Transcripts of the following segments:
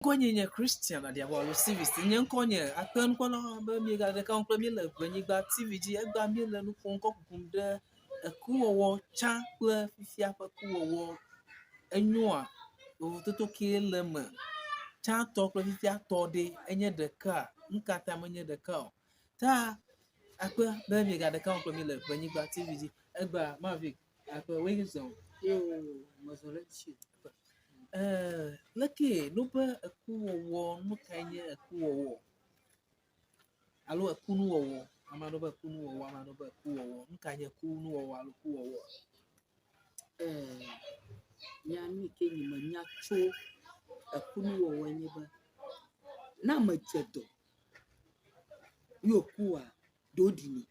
Ŋkɔnye nye Christian Adiago alo Civis. Nye ŋkɔ nye akpe ŋkɔ na be míegaɖe ɖeka kple míele Ʋenyigba TV dzi. Egbea míele nu ƒom kɔ kukum ɖe ekuwɔwɔ tsã kple fifia ƒe kuwɔwɔ. Enyoa vovototo kee le eme. Tsãtɔ kple fifiatɔ ɖe enye ɖeka? Nu ka ta menye ɖeka o? Ta akpe be míegaɖe ɖeka kple míele Ʋenyigba TV dzi. Egbea Mavic akpe woe zɔ. Yo mezɔ ɖe ŋuti. Eee lekee no be ekuwɔwɔ nu kae nye ekuwɔwɔ alo ekunuwɔwɔ? Ame aɖewo be ekunuwɔwɔ, ame aɖewo be ekuwɔwɔ. Nu kae nye ekunuwɔwɔ alo ekuwɔwɔ? Eee nya nu yi ke nye menya tso ekunuwɔwɔ nye be, ne ame dze dɔ ye wòkua, ɖe woɖinɛ.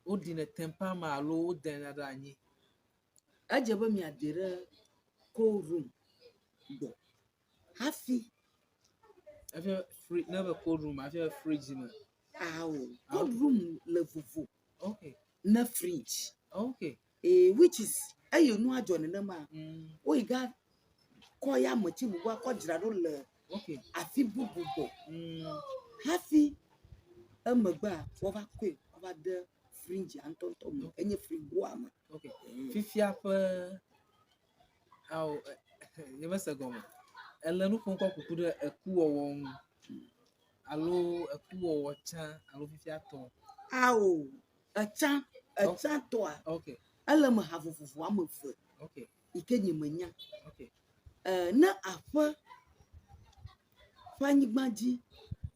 Woɖinɛ teƒea me alo wodena ɖe anyi. Edze be miade ɖe cold room gbɔ hafi. Efia be fri ne be cold room efia be fridge me. Ao cold room le vovo Okay. ne fridge. Okay. Eh, which is eye nua dzɔ nenema Mm. woyi ga kɔ ya me tsi bubu akɔ dzra ɖo le Okay. afi bubu gbɔ Mm. hafi emegbea woava kɔe woava de fridge ŋutɔŋutɔ me enye frigoa me. Okay. Fifia ƒe ao nyemese gɔme. Ele nu ƒom kɔ kuku ɖe ekuwɔwɔ ŋu alo ekuwɔwɔ tsã alo fifia tɔ. Ao etsã etsã tɔa Okay. ele me ha vovovo ame eve Okay. yi ke nye menya. Okay. E, ne aƒe ƒe anyigba dzi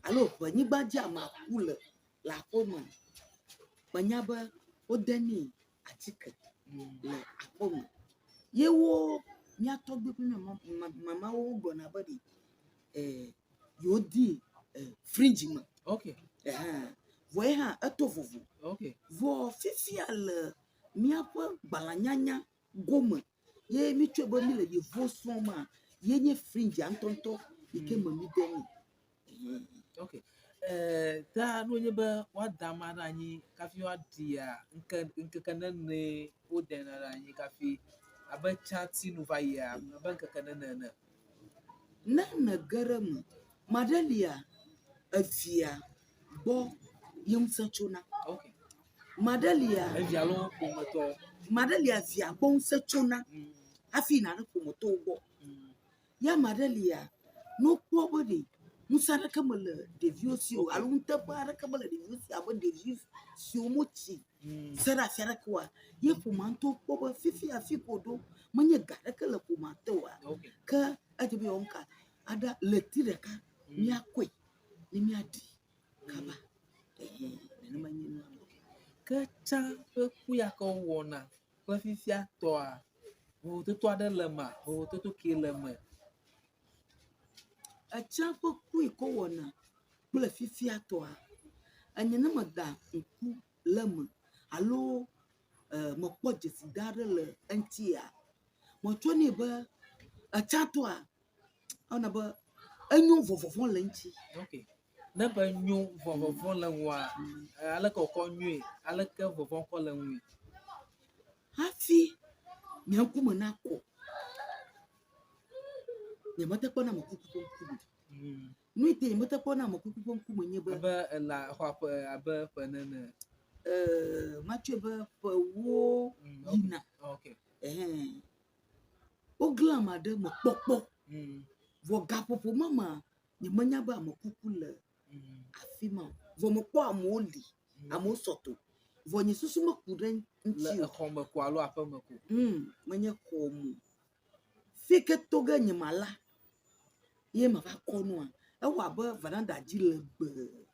alo ʋe nyigba dzi amea ku le le aƒe me, menya be wodenɛ atike le aƒe me. Ye wo mía tɔgbui kple mía mamawo gblɔna be ɖe e yewodee e fridge me. Okay. Ehẽ. Vɔ ye hã eto vovo. Okay. Vɔ fifia le míaƒe gbalẽnyanya gome ye mítsɔe be míle yevuwo srɔ̃ma, ye nye fridgea ŋutɔŋutɔ yi ke me mídenɛ. Okay. Eh, ta nu nye be woada amea ɖe anyi kafi woaɖia ŋke ŋkeke nene wodena ɖe anyi kafi abe tsã ti nu va yia abe ŋkeke nene ene. Ne nège ɖe eme, maɖe lia evia gbɔ ye ŋusẽ tsona. Okay. Maɖe lia Evia alo ƒometɔ. maɖe lia via gbɔ ŋusẽ tsona hafi yina ɖe ƒometɔwo gbɔ. Ye ame aɖe lia, ne wokpɔ be ɖe ŋusẽ aɖeke mele ɖeviwo si o alo nuteƒe aɖeke mele ɖeviwo si abe ɖevi siwo metsi se ɖe afi aɖeke oa, ye ƒomea ŋutɔ kpɔ be fifia afi ke woɖo menye ga aɖeke le ƒomea te oa, ke edze be yewoa nu ka aɖa ɣleti ɖeka míakɔe ne míaɖi kaba. Ehɛ nenema nye nua. Ke tsã ƒe ku ya ke wowɔna kple fifia tɔa, vovototo aɖe le emea? Vovototo kee le eme? Etsã ƒe ku yi ke wowɔna kple fifia tɔa, enye ne meda ŋku le eme alo mekpɔ dzeside aɖe le eŋutia, metsɔnɛ be etsã tɔa, ewɔna be enyo vɔ vɔvɔ̃ le eŋuti. Okay. Ne be nyo vɔ vɔvɔ̃ le ŋua, aleke wòkɔ nyoe? Aleke vɔvɔ̃ kɔ le ŋui? Hafi nye ŋkume nakɔ, nyemete kpɔna ame kuku ƒe ŋkume o. Nu yi te nyemete kpɔna ame kuku ƒe ŋkume nye be. Abe elã exɔ ƒe abe ƒe nene. Ee, matsɔe be ƒewo yina. Okay. Ehɛn. Woglã ame aɖe mekpɔkpɔ. Vɔ gaƒoƒo ma mea, nyemenya be ame kuku le afi ma o. Vɔ mekpɔ amewo li, amewo sɔ to. Vɔ nye susu meku ɖe Le ŋuti o. exɔ me ko alo aƒe me ko? Ŋ, menye xɔ me o. Fi ke to ge nye mala ye mava kɔ nua, ewɔ abe veranda dzi legbee.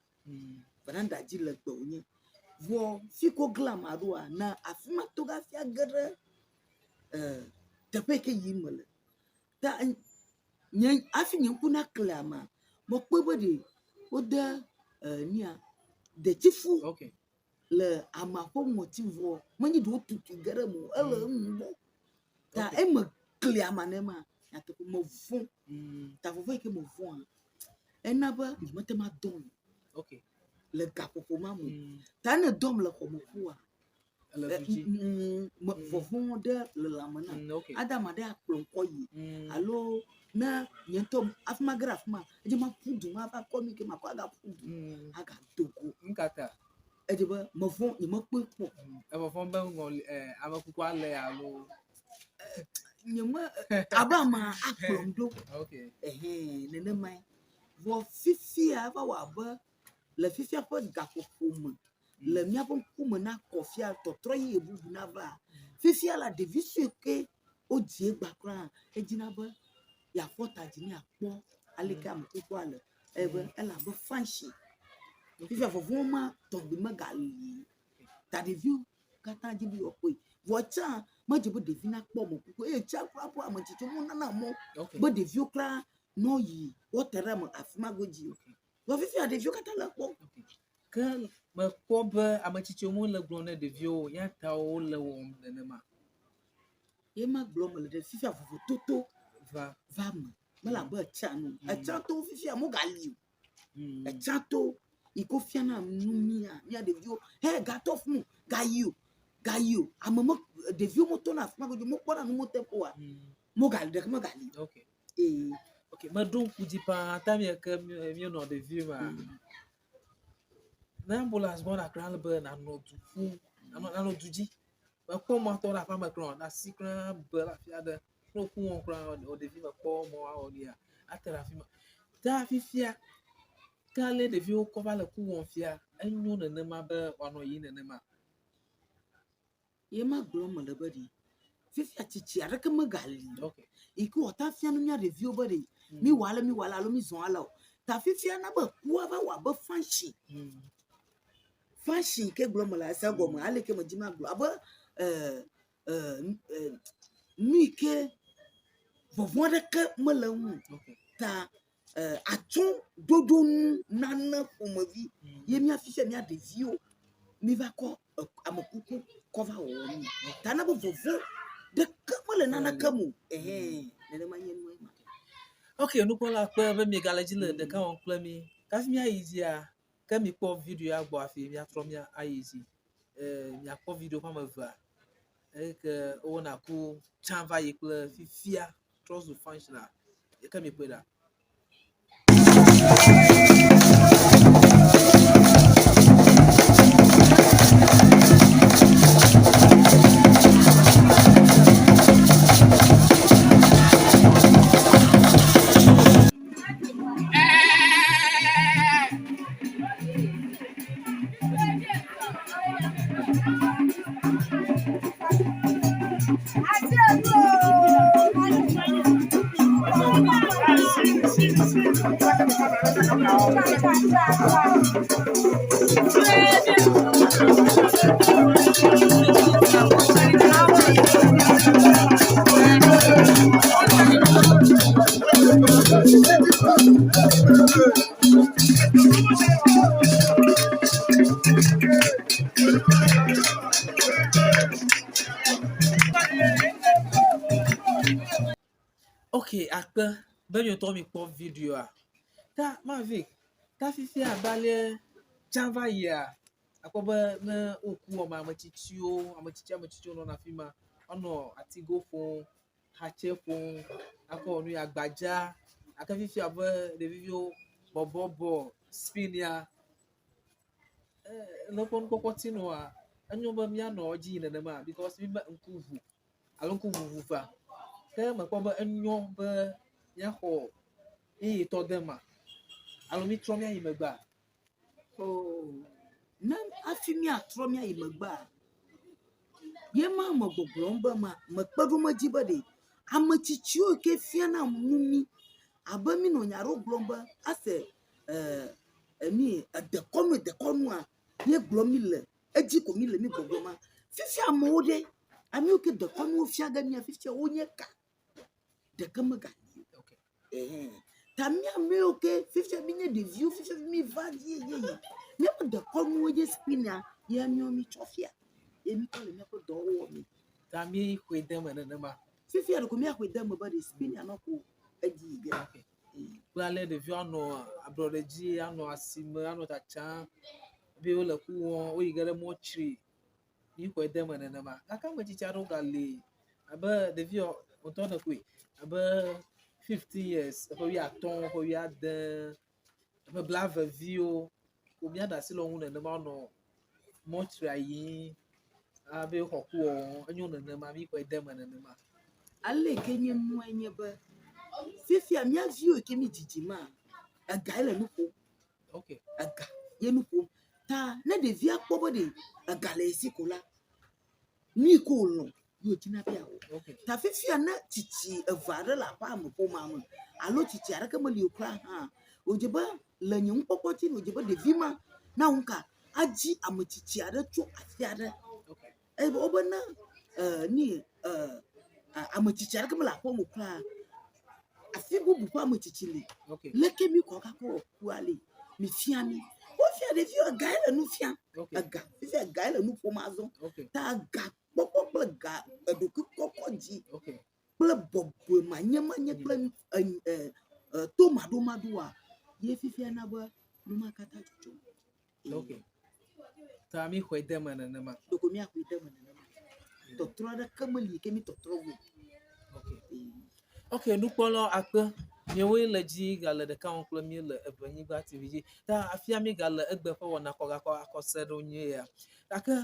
Veranda dzi legbe wònye. Vɔ fi ke woglã amea ɖoa, ne afi ma to ge hafi age ɖe teƒe yi ke yim mele. Ta nye hafi nye ŋku nakli amea, mekpɔe be ɖe wode nuya detsifu Okay. le amea ƒe ŋɔti vɔ menye ɖe wotutui ge ɖe eme o, ele enu gbɔ. Ta Okay. eme kli amea nenema, nyateƒe mevɔ̃. Ta vɔvɔ̃ yi ke mevɔ̃a, ena be nyemete ŋu adɔ o Okay. le gaƒoƒo ma me o. Ta ne edɔm le xɔme ƒua, Ele du dzi. me vɔvɔ̃ ɖe le lãme nam. Mm, okay. Ada ame aɖe akplɔm kɔ yi alo Ne nye ŋutɔ hafi mage ɖe afi ma, edze maƒu du mava kɔ nu yi ke makɔ agaƒu du agado go. Nu ka ta? Edze be mevɔ̃, nyemekpɔe kpɔ o. Evɔvɔ̃ be ŋɔli eh, amekukua le alo. Nyeme abe amea akplɔm ɖo. Okay. Ehɛn nenemae. Vɔ fifia eva wɔ abe le fifia ƒe gaƒoƒo me le míaƒe ŋkume nakɔ fia tɔtrɔ yeye bubu nava. Fifia la ɖevi sue ke wodzi egbea kura hã edina be yeafɔ ta dzi ne yeakpɔ aleke ame kukua le. Eye be ele abe fansi. Fifia vɔvɔ̃ ma tɔgbi megali o. Ta ɖeviwo katã dzi be yewoakpɔe. Vɔ tsã medze be ɖevi nakpɔ ame kuku eye tsã kura ƒe ame tsitsiwo menana mɔ be ɖeviwo kura nɔyi woate ɖe ame afi ma godzi o. Vɔ fifia ɖeviwo katã le ekpɔm. Ke mekpɔ be ame tsitsiwo mele gblɔm ne ɖeviwo o, ya ta wole wɔm nenema. Ye ma gblɔm mele ɖe fifia vovototo Va. va me. Mele abe etsã nu. Etsãtowo fifia megali o. Etsãto yi ke wofiana nu mía, mía ɖeviwo. He gatɔ fi mu, gayi o, gayi o. Ame me ɖeviwo metɔna afi ma godzi o, mekpɔna nu teƒe oa. Megali ɖeke megali o. Okay. Ee. Ok, meɖo ŋku dzi paa time yi ke míenɔ ɖevi mea, ne ambulance gbɔna kura ele be nànɔ du ƒum, nànɔ du dzi. Mekpɔ mɔ atɔ ɖe aƒea me kura o, asi kura be ɖe afi aɖe. Ne woku wɔm kura wò ɖevi mekpɔ mɔ awɔ nu ya ate ɖe afi ma. Ta fifia, ke ale ɖeviwo kɔ va le ku wɔm fia, enyo nenema be wòanɔ yiyim nenema. Ye ma gblɔm mele be ɖe fifia tsitsi aɖeke megali o. Okay. Yi ke wòate afia nu mía ɖeviwo be ɖe míwɔ ale míwɔ ale alo mízɔ ale o. Ta fifia na be kua va wɔ abe fansi. Fansi yi ke gblɔm mele ese gɔme ale yi ke medzi magblɔ abe nu yi ke vɔvɔ̃ aɖeke mele eŋu o. Okay. Ta atsyɔ̃ɖoɖo nu nane ƒomevi ye mía fifia mía ɖeviwo míva kɔ amekuku kɔ va wɔwɔm. Ta na be vɔvɔ̃ ɖeke mele naneke me o. Ehɛn nenema nye nua ma. Ok, nukpɔla kpe be miegale dzi le ɖeka wɔm kple mí. Hafi míayi dzia, ke mikpɔ video ya gbɔ hafi míatrɔ mía ayi dzi. Miakpɔ video ƒe ame evea eyi ke wowɔna ku tsã va yi kple fifia trɔ zu functional. Ke mikpɔe ɖa. Ok, akpe be miotɔ mikpɔ videoa. Ta Mavic, ta fifia abe ale tsã va yia, akpɔ be ne woku wɔme ametsitsiwo, ametsitsi ametsitsiwo nɔna afi ma. Woanɔ atigo ƒom, xatsɛ ƒom, akɔ nu ya gbadza. Gake fifia abe ɖeviviwo bɔbɔbɔ spin ya. Le woƒe nukpɔkpɔ ti nua, enyo be míanɔ edzi yim nenema because míbe ŋku ŋu alo ŋkuŋuŋu va. Ke mekpɔ be enyo be míaxɔ yeyetɔ de ema alo mítrɔ míayi megbea? Oo, ne hafi míatrɔ míayi megbea, ye ma me gbɔgblɔm be ma mekpe ɖo medzi be ɖe ame tsitsiwo yi ke fiana nu mí abe mí nɔ nya aɖewo gblɔm be ase enu ye edekɔnu edekɔnua ye gblɔm mí le edzi ko mí le mí gbɔgblɔm ma. Fifia amewo ɖe, ame yiwo ke dekɔnuwo fia ge mía fifia wonye ka? Ɖeke megali o. Ehɛ. Ta mía ame yiwo ke fifia míenye ɖeviwo fifia míva dzi ye ye míaƒe dekɔnuwo nye spina ye míawo mítsɔ fia ye míkɔ le míaƒe dɔwo wɔm. Ta míxɔe de eme nenema. Fifia ɖeko míaxɔe de eme be ɖe spina nɔ ko edzi yi ge. Ok. Kple ale ɖeviwo anɔ ablɔɖe dzi, anɔ asime, anɔ tsatsam be wole ku wɔm, woyi ge ɖe mɔtsri. Míxɔe de eme nenema. Gake ame tsitsi aɖewo gali abe ɖeviɔ ŋutɔ nèkpɔe abe. 15 years, eƒe wuiatɔ̃, eƒe wuiade, eƒe blaeve viwo ko míaɖe asi le wo ŋu nenema wonɔ mɔtria yim abe woxɔ ku wɔwɔ enyo nenema míxɔe de eme nenema. Ale yi ke nye nua nye be fifia mía viwo yi ke mí dzidzima egae le nu ƒom. Okay. Ega ye nu ƒom. Ta ne ɖevia kpɔ be ɖe ega le ye si ko la, nu yi ke wòlɔ̃ ye wòdina be yeawɔ. Okay. Ta fifia ne tsitsi eve aɖe le aƒea me ƒomea me alo tsitsi aɖeke meli o kura hã, wòdze be le nye nukpɔkpɔ dzi wòdze be ɖevi ma nawɔ nu ka adzi ame tsitsi aɖe tso afi aɖe. Okay. Eye wobe ne e ni e ame tsitsi aɖeke mele aƒeme o kura, afi bubu ƒe ame tsitsi li. Okay. Leke mi kɔ gakɔ wɔ kua li? Mifia mi. Wofia ɖeviwo egae le nu fiam. Okay. Ega fifia egae le nu ƒom azɔ. Okay. Ta ga kpɔkpɔ kple ga eɖokui kɔkɔ dzi Okay. kple bɔbɔe manyemanye kple e e e to maɖomaɖoa ye fifia na be nu ma katã dzɔdzɔm. Okay. Ta mi xɔe de eme nenema. Ɖeko míaxɔe de eme nenema. Tɔtrɔ aɖeke meli yi ke mi tɔtrɔ wu. Okay. Ok, nukpɔlawo akpe. Miawoe le dzi gale ɖeka wɔm kple mí le Eʋenyigba TV dzi. Ta afia mi gale egbe ƒe wɔna kɔ gakɔ akɔ se ɖo nyuie ya. Gake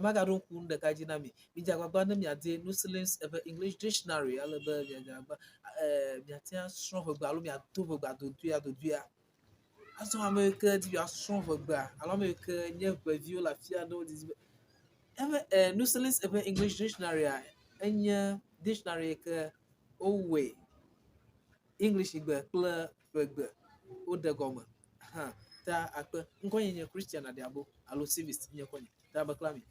magaɖo ŋku nu ɖeka dzi na mi. Midze agbagba ne miadi Muslims eƒe English Dictionary ale be miadze agbagba eh, miate asrɔ̃ ʋegbe alo miado ʋegbe adodoe adodoea. Azɔ ame yi ke di be yeasrɔ̃ ʋegbea alo ame yi ke nye ʋeviwo le afi aɖewo didi be eƒe eh, Muslims eƒe English Dictionary-a enye dictionary yi ke wowɔe English gbe kple ʋegbe woɖe gɔme hã. Ta akpe ŋkɔnye nye Christian Adiabo alo Civist nye ŋkɔnye. Ta mekla mi.